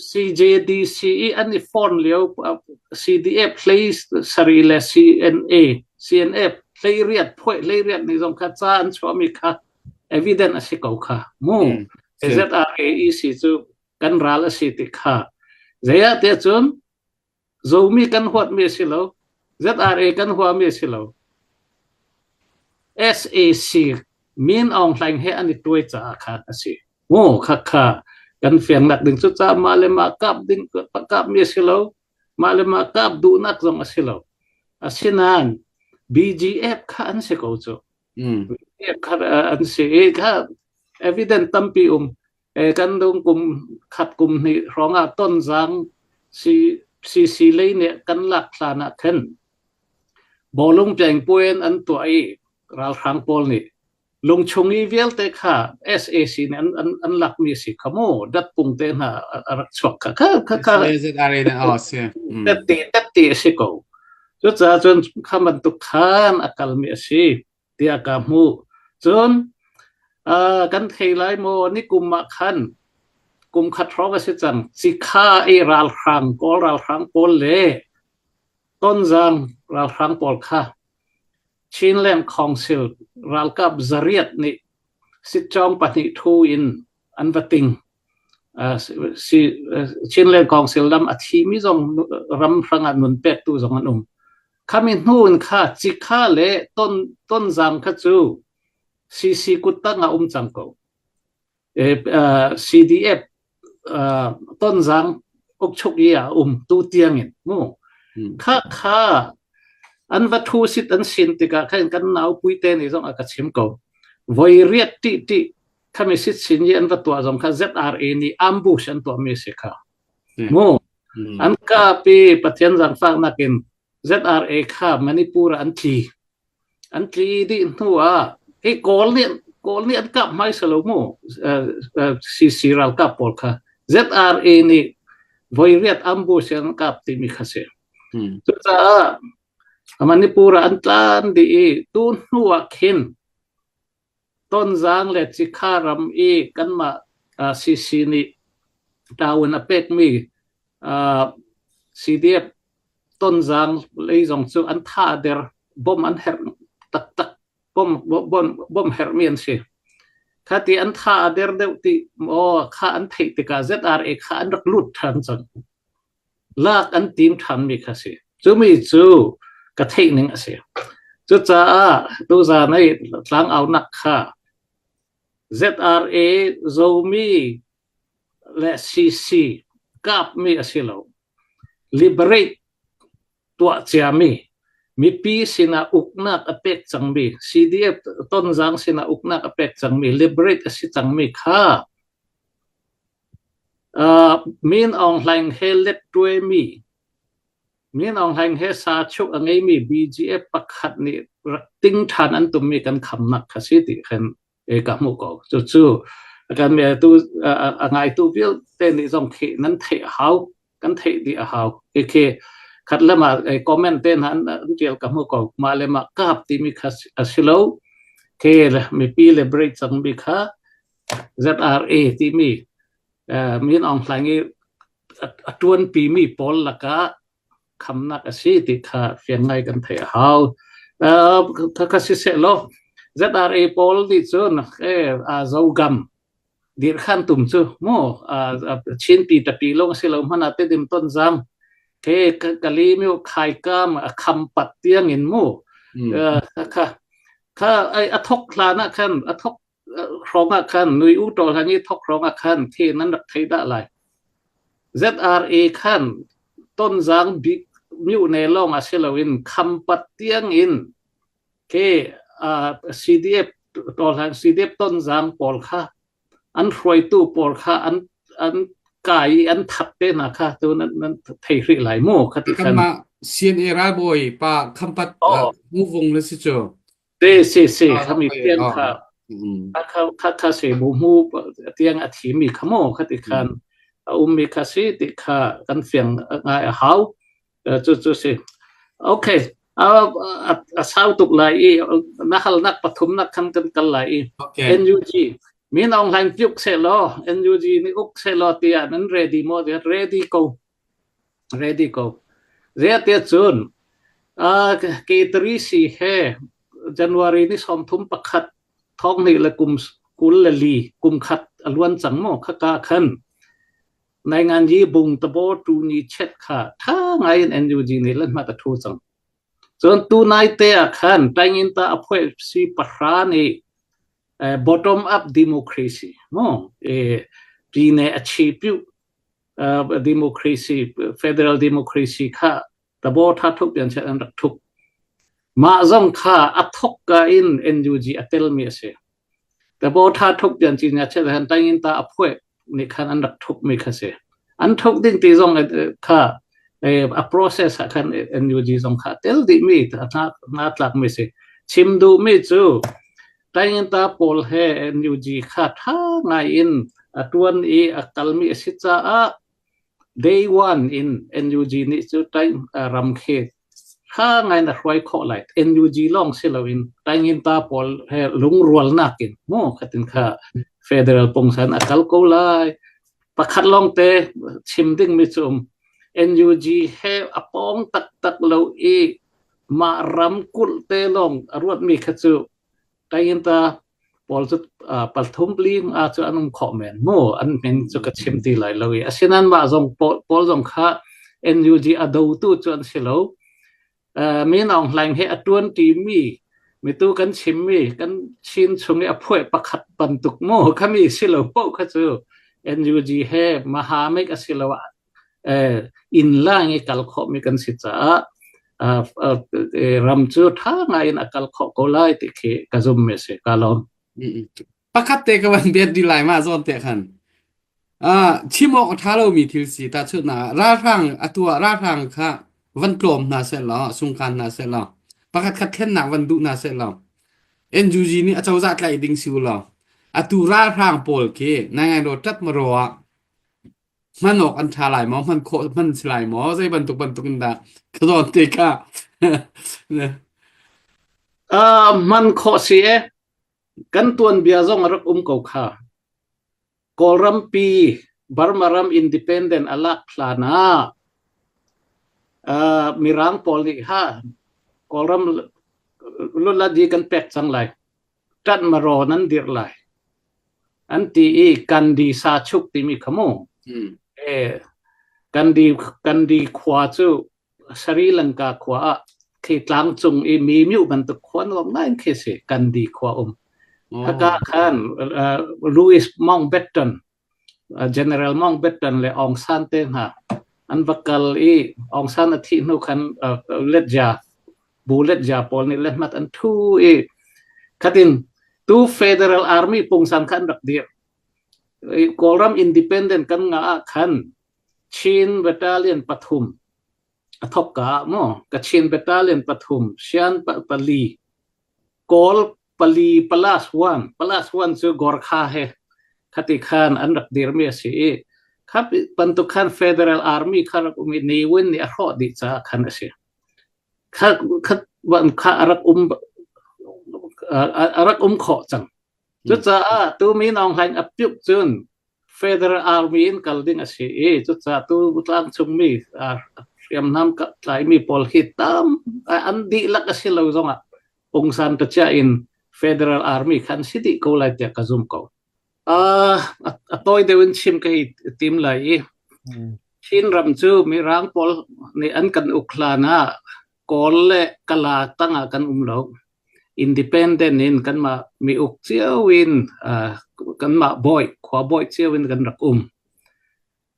[SPEAKER 1] CJDC i an i form lio CDF hlei sari le CNA CNF hleiriat phuai hleiriat ni zong kha ca an chuahmi kha evident a si ko kha mu. ZRAEC cu kan ral a si ti kha zei ah tiah cun Zomi kan huatmi a si lo. ZRA kan huami a si lo. SAC Min Aung Hlaing he an i tuai caah khan a si. Mu kha kha kan fiangnak ding cu ca mah le mah kap ding kapmi a si lo. Mah le mah kap duhnak zong a si lo. Asinain BGF kha an si ko cu. BGF kha an si i kha evident tampi um. Kan dung kum khat kum hnih hrawng ah Tonzang CC lei nih kan lak hlan ah khan bawlung pengpuan an tuah i ralhrang pawl nih lungchung i vialte kha SAC nih an an an lakmi si kha mu datpung te hna a rak chuak kha kha kha kha tette tette a si ko. Cucaah cun kha bantuk khan a kalmi a si. tiah ka hmuh. Cun kan thei lai maw ni kum ah khan kum khat hrawng a si cang cikha i ralhrang kawl ralhrang pawl le Tonzang ralhrang pawl kha Chinland Council ralkap zariat nih sitcawng pahnih thu in an va ting. Chinland Council lam a thimi zong ram hrangah nun pektu zong an um. Khami hnu in kha cikha le ton tonzang kha cu CC kuttang ah um cang ko. CDF tonzang ukchuk i ah um tu tiang in mu. Kha kha an va thu sit an sin tikah khan kan nau puite nih zong a ka chim ko. Voi riat ti ti khami sit sin i an va tuah zong kha ZRA nih ambush an tuahmi si kha. Mu an kapi Pathian zaangfaknak in ZRA kha Manipur ah an tli. An tli dih hnu ah hi Kawl nih Kawl nih an kap hmaisa lo mu CC ralkap pawl kha ZRA nih voi riat ambush an kap timi kha si. Cucaah Manipur ah an tlan dih i tu hnu ah khin Tonzang le Cikha ram i kanmah CC nih ṭaun a pekmi CDF Tonzang lei zong cu an tha a der, bom an herh taktak, bom herhmi an si. Khati an tha a der deuh ti maw kha an theih tikah ZRA kha an rak lut ṭhan cang. Lak an tim ṭhanmi kha si. Cumi cu ka theih ning a si. Cucaah tuzan i tlangaunak kha ZRA Zomi le CC kapmi a si lo. Liberate tuah ciami mipi sinah uknak a pek cangmi CDF Tonzang sinah uknak a pek cangmi liberate a si cangmi kha Min Aung Hlaing he letṭuaimi Min Aung Hlaing he sachuk a ngeimi BGF pakhat nih rak ting ṭhan an tummi kan khamnak kha si ti khan ka hmuh ko. Cucu kan tu a ngaitu vialte nih zong khi nan theih a hau. Kan theih dih a hau. Khi khat le mah comment te hna an ṭial ka hmu ko. Mah le mah kap timi kha a si lo. Khi mipi le break cangmi kha ZRA timi Min Aung Hlaing i a ṭuanpimi pawl lakah khamnak a si ti kha fiang ngai kan theih a hau. Kha siseh law ZRA pawl nih cun zogam dirkhan tum cu mu Chinpi tapi lawng si lo hmanh ah Tedim Tonzang he Kalymyo Khaikam a khampat tiang in mu kha kha a thok hlan ah khan a thok hrawng ah khan nui u ṭawl hlan i thok hrawng ah khan thi nan rak thei dah lai. ZRA khan Tonzang bik myone lawng ah si loin Khampat tiang in ke CDF ṭawlhlan CDF Tonzang pawl kha an hruaitu pawl kha an an kai i an that te hna kha tu nan nan thei hrih lai mu kha ti khan.
[SPEAKER 2] Kanmah CNA ralbawi pa Khampat Muvung na si cu.
[SPEAKER 1] Si si si khami tiang kha kha kha kha si bu mu tiang a thimi kha mu kha ti khan a ummi kha si ti kha kan fiang ngai a hau cu cu si okay a sau tuk lai i na halnak pathumnak khan kan kal lai i NUG Min Aung Hlaing piuk se law NUG nih uk se law tiah nan ready maw ready ko ready ko. Zeitiah cun K3C he January ni 31 thong hnih le kum 24 kum khat a luan cang maw khaka khan Nainganyi bung tabo tu ni chet kha tha ngai in NUG nih lan hmat a thu cang. Cun tu nai te ah khan Tainginta a phuai si pahra nih bottom up democracy mo pine a chi piu democracy federal democracy kha tabo tha thuk pian chet an rak thuk. Mah zong kha a thok ka in NUG a tel mi a si. Tabo tha thuk pian chi nya chet han Tainginta a phuai nih khan an rak thukmi kha si. An thuk ding ti zong kha a process ah khan NUG zong kha tel dihmi nga tlakmi si. Chim duhmi cu Tainginta pawl he NUG kha tha ngai in a tuan i a kalmi a si caah Day one in NUG nih cu ram khi tha ngai na hruai khawh lai. NUG lawng si loin Tainginta pawl he lungrualnak in mu khatin kha federal pungsan a kal ko lai. Pakhat lawng te chim ding mi cu um NUG he a pawng taktak lo i mah ram kulh te lawng a ruat mi kha cu Tainginta pawl cu pathum ling a cu an um khawh men mu an min cu ka chim ti lai lo i asinain mah zong pawl zong kha NUG a dotu cu an si lo Min Aung Hlaing he a tuan ti mi mitu kan chim mi kan Chin chung i a phuai pakhat bantuk mu khami si lo po kha cu NUG he mahamik a si lo inn lang i kal khawhmi kan si caah ram cu ṭha ngai in a kal khawh ko lai ti khi ka zummi a si. Ka lawm.
[SPEAKER 2] Pakhat te ka van biat di lai ma zawn te khan. Chim awk a ṭha lomi thil si tahchunhnak ah ralhrang atu ah ralhrang kha van tlawm hna seh law sungkan hna seh law pakhat khat thlennak van duh hna seh law NUG nih a cozah tlaih ding si u law atu ralhrang pawl khi nai ngai ro ṭat maro ah Hman awk an ṭha lai maw? Hman khawh hman si lai maw? Zei bantuk bantuk in dah ka zawn te kha.
[SPEAKER 1] Hman khawh si e. Kan tuanbia zong a rak um ko kha. Kawlrampi Burma ram independent a lak hlan ah Mirang pawl nih ha Kawlram luladi kan pek cang lai. Ṭanh maraw nan dirh lai. An ti i Gandhi sachuk timi kha mu. Gandhi, Gandhi khua cu Sri Lanka khua ah khi tlangcung i mi miu bantuk khua nuam ngai in khi si Gandhi khua um. Haka khan Louis Mountbatten General Mountbatten le Aung San te hna an va kal i Aung San a thih hnu khan letja bu letja pawl nih lehmat an thu i khatin tu Federal Army pungsan kha an rak dir. Kawlram independent kan nga ah khan Chin Battalion pathum a thok ka mo Kachin Battalion pathum Shan pali Kawl pali plus one plus one cu Gorkha he khati khan an rak dirmi a si i kha bantuk khan Federal Army kha rak um i Ne Win nih a hrawh dih caah khan a si. Kha kha kha a rak um a rak um khawh cang. Cucaah tu Min Aung Hlaing a piuk cun Federal Army in kal ding a si i cucaah tu tlangcungmi hriamnam tlaimi pawl hi tam an dihlak a si lo zongah pungsan ka chiah in Federal Army khan si dih ko lai tiah ka zum ko. A tawi deuh in chim ka hi tim lai i Chin ram cu Mirang pawl nih an kan uk hlan ah Kawl le Kala tangah kan um lo. Independent in kanmah mi uk cio in kanmah bawi khua bawi cio in kan rak um.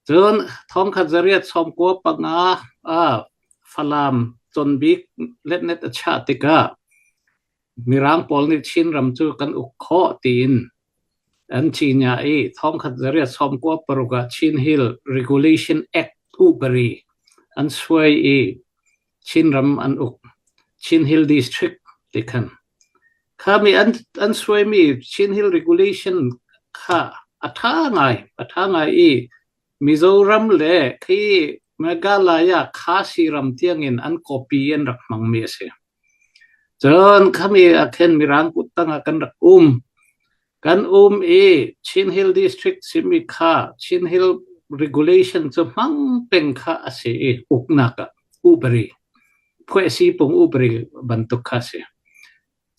[SPEAKER 1] Cun thongkhat zariat 95 ah Falam Conbik letnet a chah tikah Mirang pawl nih Chinram cu kan uk khawh tiin an cinya i thongkhat zariat 96 ah Chin Hill Regulation Act upari an suai i Chinram an uk. Chin Hill District ti khan. Khami an suaimi Chin Hill Regulation kha a ṭha ngai, a ṭha ngai i Mizoram le khi Meghalaya Khasi ram tiangin an copy an rak hmangmi a si. Cun khami ah khin Mirang kut tangah kan rak um. Kan um i Chin Hill District simi kha Chin Hill Regulation cu hmang peng kha a si i uknak ah upari phuahsi pung upari bantuk kha a si.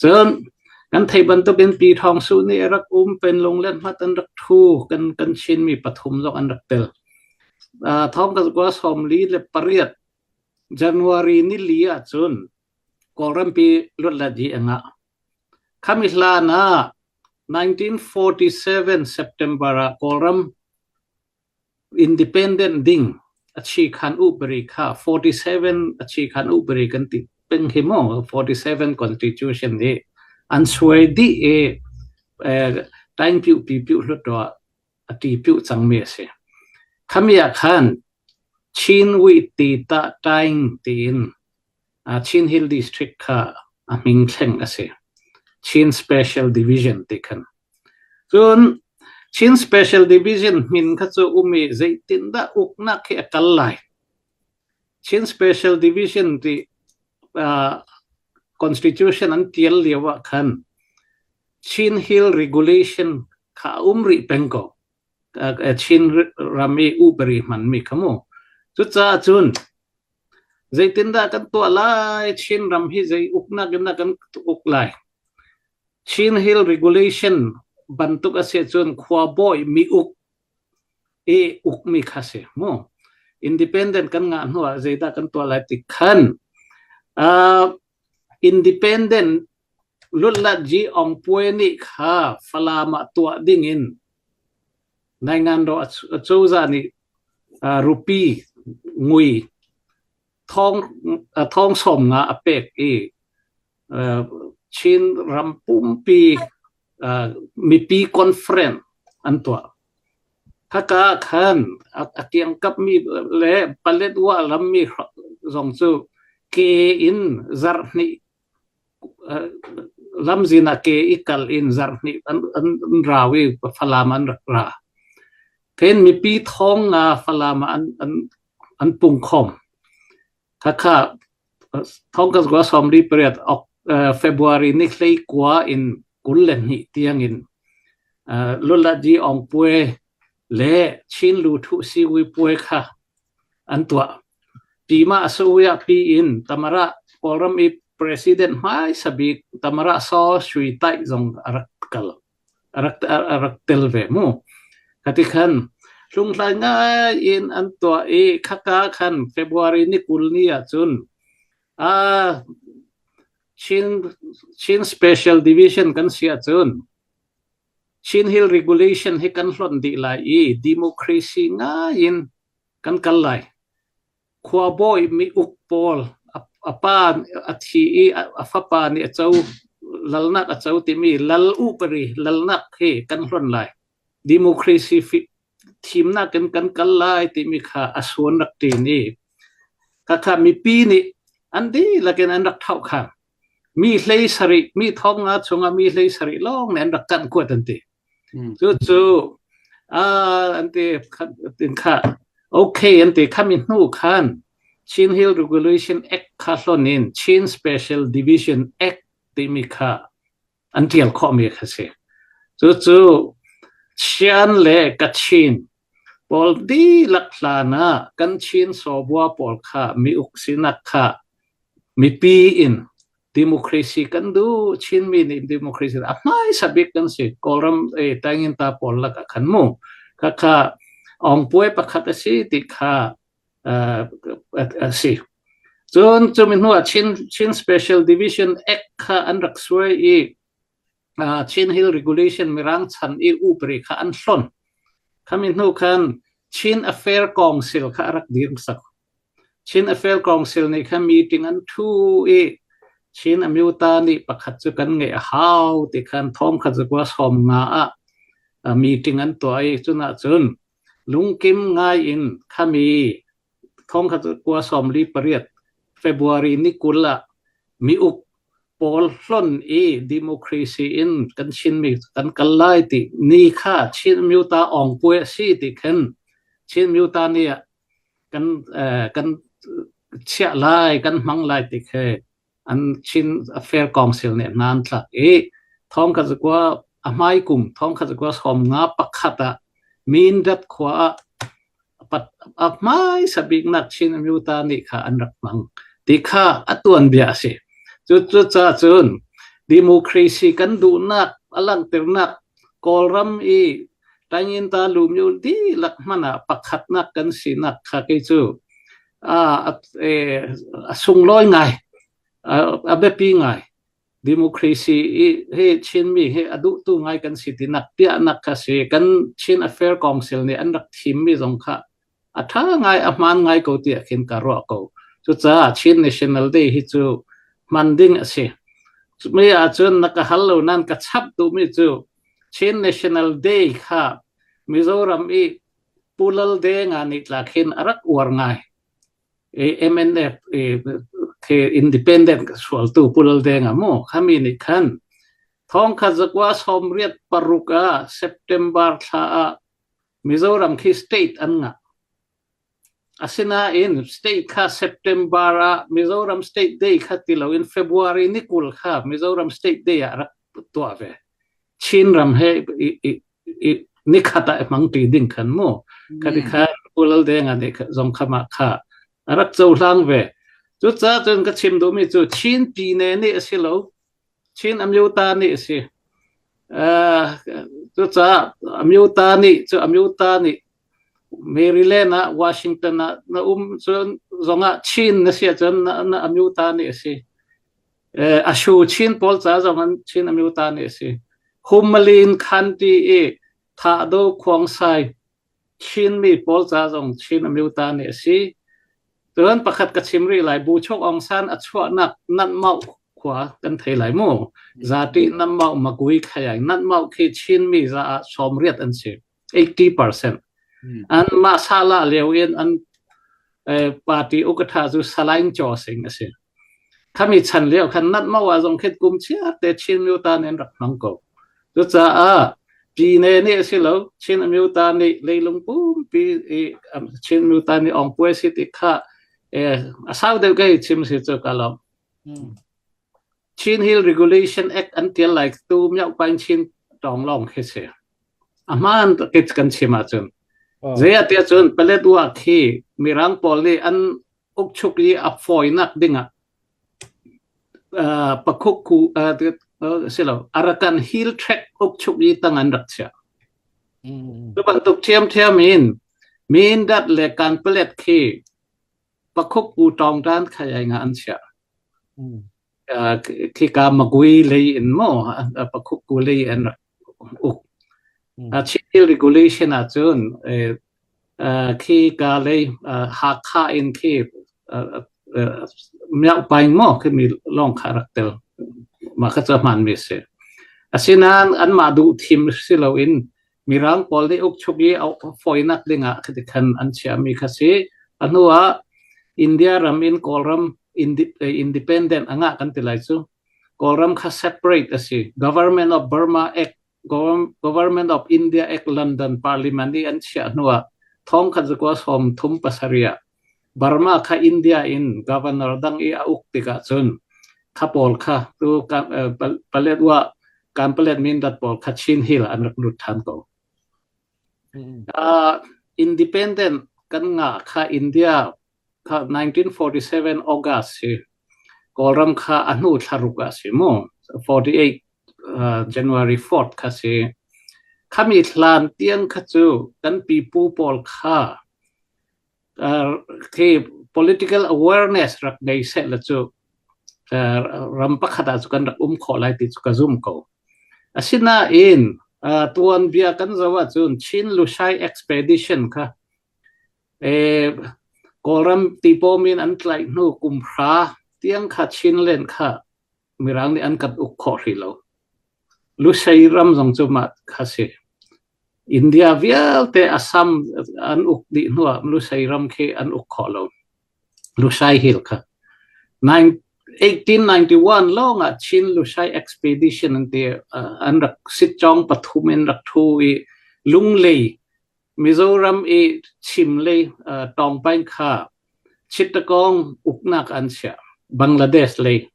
[SPEAKER 1] Cun kan theih bantukin Pi Thawng Su nih a rak um, Penlung le Hmat an rak ṭhu, kan kan Chinmi pathum zong an rak tel. Thawng ka kua 48 January ni li ahcun Kawlrampi luatlet hi a ngah. Khami hlan ah 1947 September ah Kawlram Independent ding a chikhan upari kha 47 a chikhan upari kan ti peng hi maw 47 constitution hi an suai dih i taing piu pi piu hlut a ti piu cangmi a si. Khami ah khan Chin Wi ti ta taing tiin Chin Hill District kha a hming thleng a si. Chin Special Division ti khan. Cun Chin Special Division hmin kha cu um i zeitindah uknak hi a kal lai. Chin Special Division ti uh, Constitution an tial lio ah khan Chin Hill Regulation kha a um rih peng ko. Chin ram i upari hmanmi kha mu. Cucaah cun Zeitindah kan tuah lai? Chinram hi zei uknak in dah kan uk lai? Chin Hill Regulation bantuk a si ahcun khuabawi mi-uk i ukmi kha si mu. Independent kan ngah hnu ah zeidah kan tuah lai ti khan uh, independent Lutlat Ji Aung Puai nih kha Falam ah tuah ding in Nainganro acozah nih rupi ngui thong 50 a pek i Chin ram pumpi mipi conference an tuah. Haka khan a kiangkapmi le Paletwa rammi zong cu ke in zarhhnih Lamzin ah ke i kal in zarhhnih an rau i Falam an rak ra. Khin mipi thong nga Falam ah an pung khom. Khakha thong ka zua 48 February ni 19 in 22 tiang in Lulaji Aung Pue le Chin Lu Thu Siwi Pue kha an tuah. Timah Asuya pi in Tamara Kawlram i President hmaisa bik Tamara Saw Sui Taih zong a rak kal. A rak, a rak tel ve mu. Kati khan hlunghlai ngai in an tuah i khaka khan February ni 20 ni ahcun ah Chin Chin Special Division kan si ahcun Chin Hill Regulation hi kan hlonh dih lai i democracy ngai in kan kal lai. Khuabawi mi-uk pawl a pa a thi i a fapa nih a co lalnak a co timi lal upari lalnak hi kan hlonh lai. Democracy thimnak in kan kal lai timi kha a suan rak ṭin i khakha mipi nih an dihlak in an rak thlauh kha mi hlei sarih mi thong nga chungah mi hlei sarih lawng nih an rak kanh kuat an ti. Cucu an ti tin kha okay an ti khami hnu khan Chin Hill Regulation Act kha hlon in Chin Special Division Act timi kha an tial khawhmi kha si. Cucu Shan le Kachin pawl dihlak hlan ah kan Chin sawbua pawl kha mi uk sinak kha mipi in democracy kan duh Chinmi nih democracy a hmaisa bik kan si Kawlram e tangin ta pawl lak ah khan mu kha kha ongpuai pakhat a si ti kha a si cun cumi hnu ah Chin Chin Special Division Act kha an rak suai i Chin Hill Regulation mirang chan i upri kha an hlon khami hnu khan Chin Affair Council kha a rak dir sak Chin Affair Council nih khan meeting an ṭhu i Chin Amyota nih pakhat cu kan ngeih a hau ti khan thawng khat zakua 50 ah meeting an tuah i cun ahcun lungkim ngai in khami thawng khat zakua 48 February ni 20 ah mi-uk pawl hlon i democracy in kan Chinmi kan kal lai ti ni kha Chin Amyota Aung Puai a si ti khan Chin Amyota nih ah kan kan chiah lai kan hmang lai ti khi an Chin Affair Council nih hna an tlak i thong khat zakua a hmai kum thong khat zakua 51 ah Mindat khua ah a hmai sabiknak Chin Amyota nih kha an rak hmang ti kha a tuanbia a si. Cu cu ca cun. Democracy kan duhnak a langhternak Kawlram i Tanyinta Lumyu dihlak hmanh ah pakhatnak kan sinak kha kei cu a sunglawi ngai, a biapi ngai. Democracy hi Chinmi hi a duhtu ngai kan si tinak piahnak kha si. Kan Chin Affair Council nih an rak thimmi zong kha a ṭha ngai, a hmaan ngai ko tiah khin ka ruah ko. Cucaah Chin National Day hi cu hman ding a si. Mi ahcun na ka hal lo nain ka chap duhmi cu Chin National Day kha Mizoram i Pu Lal Denga nih tla khin a rak uar ngai. MNF independent sualtu Pu Lal Denga mu khami nih khan thongkhat zakua 96 ah September thla ah Mizoram khi state an ngah. Asinain state kha September ah Mizoram State Day kha ti loin February ni 20 kha Mizoram State Day ah rak tuah ve. Chinram he nikhat ah hmang ṭi ding khan mu. Khati khan Pu Lal Denga nih zong kha mah kha a rak cohlang ve. Cucaah cun ka chim duhmi cu Chin pine nih a si lo, Chin Amyota nih a si. Cucaah Amyota nih cu Amyota nih Maryland ah Washington ah na um cun zongah Chin na si ahcun na, na Amyota nih a si. Ashu Chin pawl ca zong an Chin Amyota nih a si. Hummalin Khanti i Thahdo Khuangsai Chinmi pawl ca zong Chin Amyota nih a si. Cun pakhat ka chim rih lai, Buchok Aung San a chuahnak Nanmauh khua kan thei lai mu. Zati Nanmauh Magui Khayai Nanmauh khi Chinmi za ah 80 an si. 80%. An mah sala lio in an party ukatha cu Salain Chaw Sing a si. Khami chan lio khan nat mau ah zong khet kum chiar te Chin Myota nih an rak hmang ko. Cucaah Pine nih a si lo, Chin Amyota nih leilung pumpi i Chin Amyota nih ong puai si ti kha a sau deuh kai chim si cu ka lawm. Chin Hill Regulation Act an tial lai tu miau pain Chin tong long khi si. A hmaan kan chim ahcun. Zei ah tiah cun Paletwa khi Mirang pawl nih an ukchuk i a fawinak dingah Pakhukku silo Arakan Hill Tract ukchuk i tang an rak chiah. Cu bantuk ṭhiamṭhiam in Mindat le Kanpalet khi Pakhukku tawngtan khai ai nga an chiah. Khika Magui lei in maw Pakhukku lei an rak uk. Chin Regulation ahcun khi ka lei Hakha in khi Myaukpaing maw khi mi lawng kha rak tel. Mah kha cu a hmaanmi a si. Asinain anmah duh thim si loin Mirang pawl nih ukchuk i fawinak dingah khati khan an chiahmi kha si. A hnu ah India ram in Kawlram independent a ngah kan ti lai cu. Kawlram kha separate a si. Government of Burma Act, Government of India Act London Parliament i an chiah hnuah thong khat zakua 37 ah Burma kha India in governor dang i a uk tikah cun kha pawl kha tu Paletwa Kanpalet Mindat pawl kha Chin Hill an rak lut than ko. Independent kan ngah kha India kha 1947 August si Kawlram kha a hnu thlaruk ah si mu 48 January 4th kha si khami hlan tiang kha cu kan pipu pawl kha khi political awareness rak ngei seh la cu ram pakhat ah cu kan rak um khawh lai ti cu ka zum ko asinain tuanbia kan zoh ahcun Chin Lushai Expedition kha Kawlram tipawm in an tlaih hnu kum hra tiang kha Chinland kha Mirang nih an kan uk khawh hrih lo. Lusei ram zong cu mah kha si. India vialte Assam an uk dih hnuah Lusei ram khi an uk khawh lo. Lushai Hill kha. 1891 lawng ah Chin Lushai Expedition an ti an rak sitcawng pathum in rak thu i Lunglei Mizoram i chimlei Tawngpaing kha Chittagong uknak an chiah, Bangladesh lei.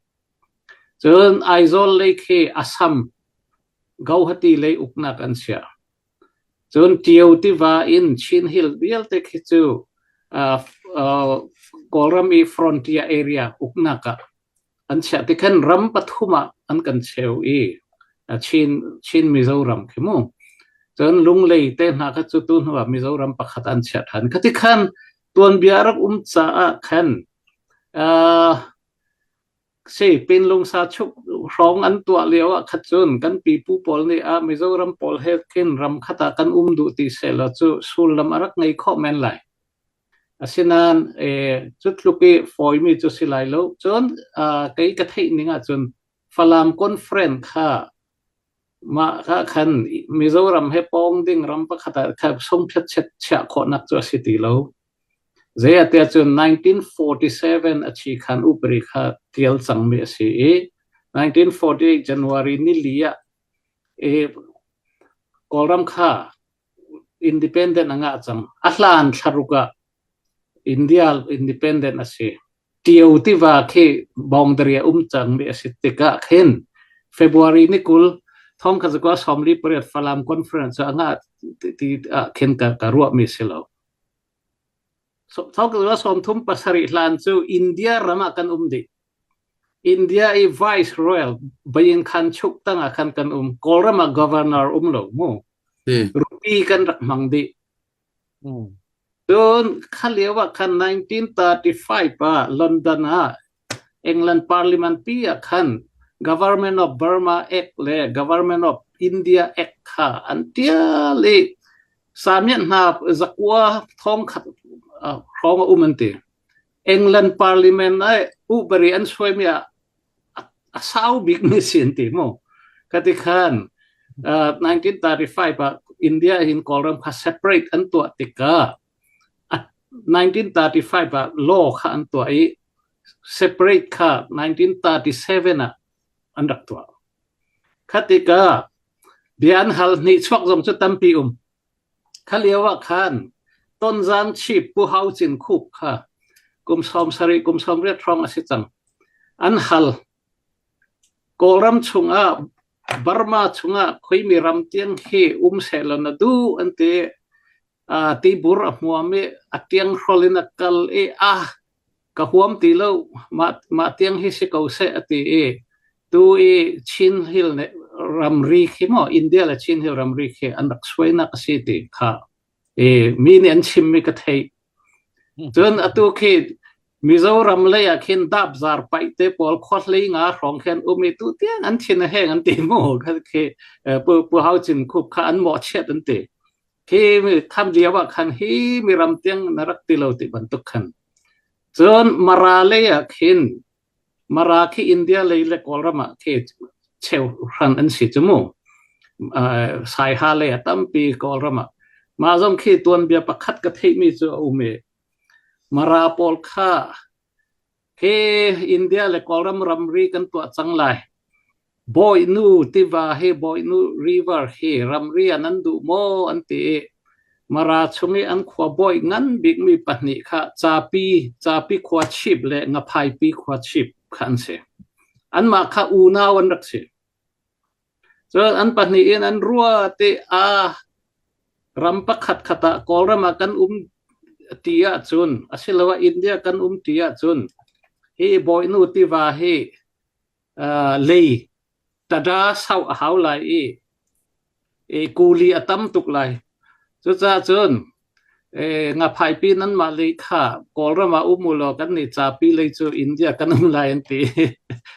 [SPEAKER 1] Cun Aizawl lei khi Assam, Gauhati lei uknak an chiah. Cun Tio tiva in Chin Hill vialte khi cu Kawlram i frontier area uknak ah an chiah. Tikhan ram pathum ah an kan cheu i Chin Chin Mizoram khi mu. Cun Lunglei te hna kha cu tu hnu ah Mizoram pakhat an chiah ṭhan. Khati khan tuanbia rak um caah khan uh, si Pinlungsa chuk hrawng an tuah lio ah khat cun kan pipu pawl nih ah Mizoram pawl he khin ram khat ah kan um duh ti sehla cu sullam a rak ngei khawh men lai. Asinain cu tluk i fawimi cu si lai lo. Cun kei ka theih ning ahcun Falam Conference kha mah kha khan Mizoram he pawng ding ram pakhat ah kha sungphiat chiah khawhnak cu a si ti lo. Zei ah tiah cun 1947 a chi khan upari kha tial cangmi a si i 1948 January nili ah Kawlram kha Independent a ngah cang. A hlan thlaruk ah India independent a si. Tio tiva khi boundary a um cangmi a si tikah khin February ni 20 thong kha zakua 48 Falam Conference a ngah ti ah khin ka, ka ruahmi si lo. So, thong kha 37 hlan cu India ram ah kan um dih. India i Viceroy Bayin Khan chuk tangah khan kan um. Kawlram ah governor um lo mu. Rupee kan rak hmang dih. Cun kha lio ah khan 1935 ah London ah England Parliament pi ah khan Government of Burma Act le Government of India Act kha an tial i samiat hna zakua thong khat hrawng a um an ti. England Parliament ah upari an suaimi ah a sau bikmi si an ti mu. Kati khan 1935 ah India hin Kawlram kha separate an tuah tikah 1935 ah law kha an tuah i separate kha 1937 ah an rak tuah. Kha tikah bia an hal hnih chuak zong cu tampi um. Kha lio ah khan Tonzang Chief Pu Hau Cin Khup kha kum 70 kum 80 hrawng a si cang. An hal. Kawlram chungah Burma chungah khuimi ram tiang hi um sehlaw na duh an ti. Uh, tibur a hmuam i a tiang hrol in a kal i ah ka huam ti lo mah mah tiang hi si ko seh a ti i tu i Chin Hill ne ramri khi maw India le Chin Hill ramri khi an rak suainak a si ti kha e mi nih an chimmi ka theih cun atu khi Mizoram lei ah khin dapzar paih te pawl khua hlei nga hrawng khin um i tu tiang an thin a heng an ti mu kha khi pu pu Hau Cin Khup kha an mawhchiat an ti hi khan lio ah khan hi mi ram tiang na rak ti lo ti bantuk khan cun Mara lei ah khin Mara khi India lei le Kawlram ah khi cheu hran an si chu mu Saiha lei a tampi Kawlram ah mah zong khi tuanbia pakhat ka theihmi cu a um i Mara pawl kha Hi India le Kawlram ramri kan tuah cang lai. Bawinu tiva hi Bawinu River hi ramri ah nan duh maw an ti i Mara chung i an khua bawi ngan bikmi pahnih kha Capi, Capi khua chip le Ngaphaipi khua chip kha an si. Anmah kha unau an rak si. Cun an pahnih in an ruat i aa ram pakhat khat ah Kawlram ah kan um ti ahcun asiloah India kan um ti ahcun hi Bawinu tiva hi uh, lei tada sau a hau lai i i kuli a tam tuk lai. Cucaah cun Ngaphaipi nanmah lei kha Kawlram ah um ulaw kan nih capi lei cu India kan um lai an ti.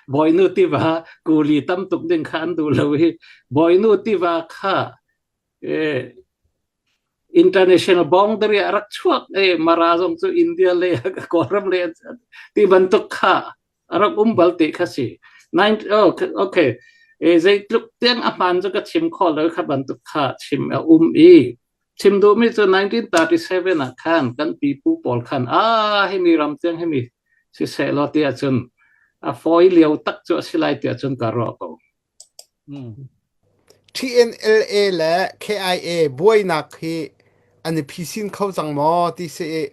[SPEAKER 1] Bawinu tiva kuli tam tuk ding kha an duh lo i Bawinu tiva kha international boundary a rak chuak i Mara zong cu India lei Kawlram lei ti bantuk kha a rak um bal ti kha si. Nine, oh, okay. Zeitluk tiang a hmaan cu ka chim khawh lo kha bantuk kha chim a um i Chim duhmi cu 1937 ah khan kan pipu pawl khan ah himi ram tiang himi siseh law ti ahcun a fawi lio tak cu a si lai ti ahcun ka ruah ko.
[SPEAKER 3] TNLA le KIA buainak hi an i phisin kho cang maw ti si i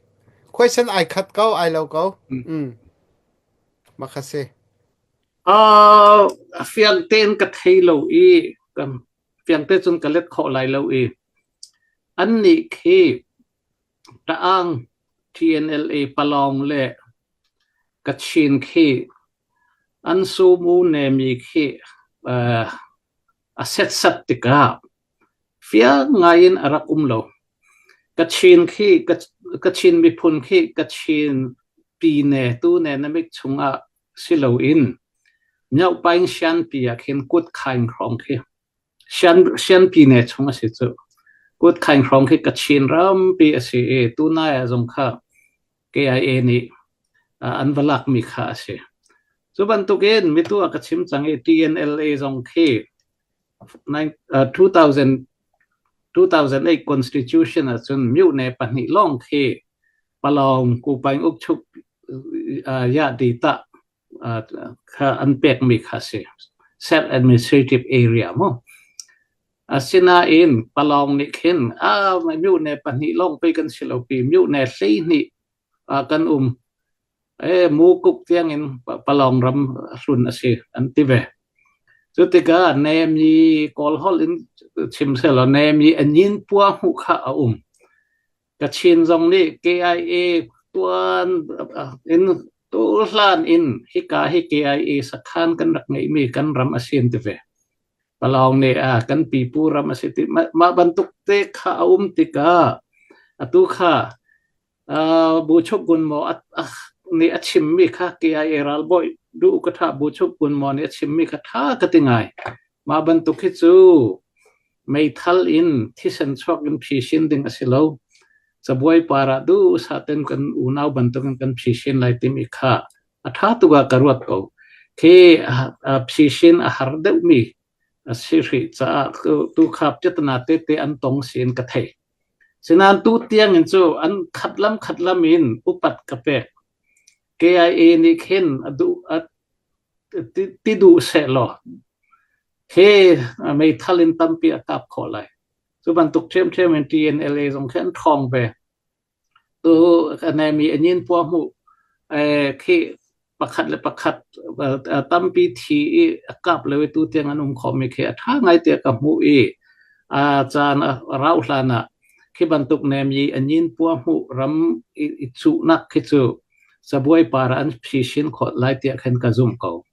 [SPEAKER 3] question ai khat ko ai lo ko. Mm. Mah kha si.
[SPEAKER 1] Uh, fiang tein ka thei lo i fiangte cun ka let khawh lai lo i annih khi Ta'ang TNLA Palong le Kachin khi An sumu nemi khi a setsat tikah fiang ngai in a rak um lo. Kachin khi Kachin miphun khi Kachin pine tune namik chungah si loin Myohpaing Shanpi ah khin Kutkhaing hrawng khi Shanpine chung a si cu. Kutkhaing hrawng khi Kachin rampi a si i tunai ah zong kha KIA nih an va lakmi kha a si. Cu bantukin mitu ah ka chim cang i TNLA zong khi 2000, 2008 Constitution ahcun myone pahnih lawng khi Palong Kupaing Ukchuk Yah-di-tah kha an pekmi kha a si. Self-administrative area mu. Asinain Palong nih khin ah myone pahnih lawng pei kan si lo pi myone 12 kan um E mukuk tiangin Palong ram hlun a si an ti ve. Cu tikah Nemi Kawl holh in chim selaw Nemi a nyin pua hmuh kha a um. Kachin zong nih KIA tuan in tu hlan in hika hi KIA sakhan kan rak ngeihmi kan ram a si an ti ve. Palong nih a kan pipu ram a si ti mah bantuk te kha a um tikah atu kha Buchuk Gun Maw nih a chimmi kha KIA ralbawi duh ka ṭha Buchuk Gun Maw nih a chimmi kha ṭha ka ti ngai. Mah bantuk hi cu meithal in thisen chuak in phisin ding a si lo. Cabuai par ah duhsah ten kan unau bantukin kan phisin lai timi kha a ṭha tuk ah ka ruat ko. Khi phisin a har deuhmi a si hrih caah tu kha piatana tete an tong siin ka thei. Sinain tu tiangin cu an khat lam khat lam in upat ka pek. KIA nih khin a duh a ti, ti duh sehlaw he meithal in tampi a kap khawh lai. Cu bantuk ṭhiamṭhiam in TNLA zong khi an ṭhawng ve. Tu mi anyin pua hmuh khi pakhat le pakhat tampi thi i a kap lo i tu tiang an um khomi khi a ṭha ngai tiah ka hmuh i a caan a rauh hlan ah khi bantuk nem i anyin pua hmuh ram i cuhnak khi cu cabuai par ah an phisin khawh lai tiah khan ka zumh ko.